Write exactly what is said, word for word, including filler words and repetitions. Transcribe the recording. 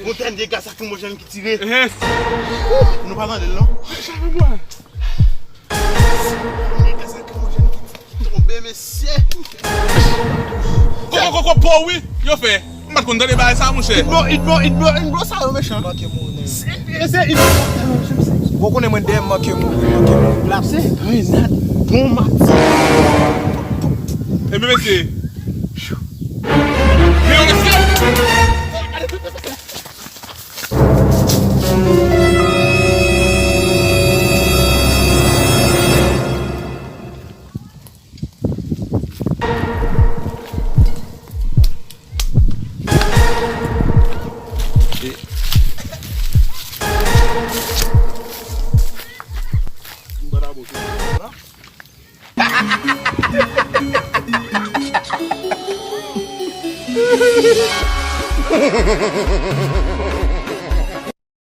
Gon dènye gaz lakrimojèn ki tire. Ehe. Nou pa tande l non. Chame mwen. Dènye gaz lakrimojèn ki tonbe, mesye. Koko, koko, po wi, yo fè. M pa t konn tande bagay sa, monchè. Itmo, itmo, itmo, itmo sa yo mechan. Manke mounen. Se, se, itmo. Bon, konnen mwen dèyè manke mounen, manke mounen. Lapse, grenad, bon mati. Ebyen, mesye. Vire, mesye.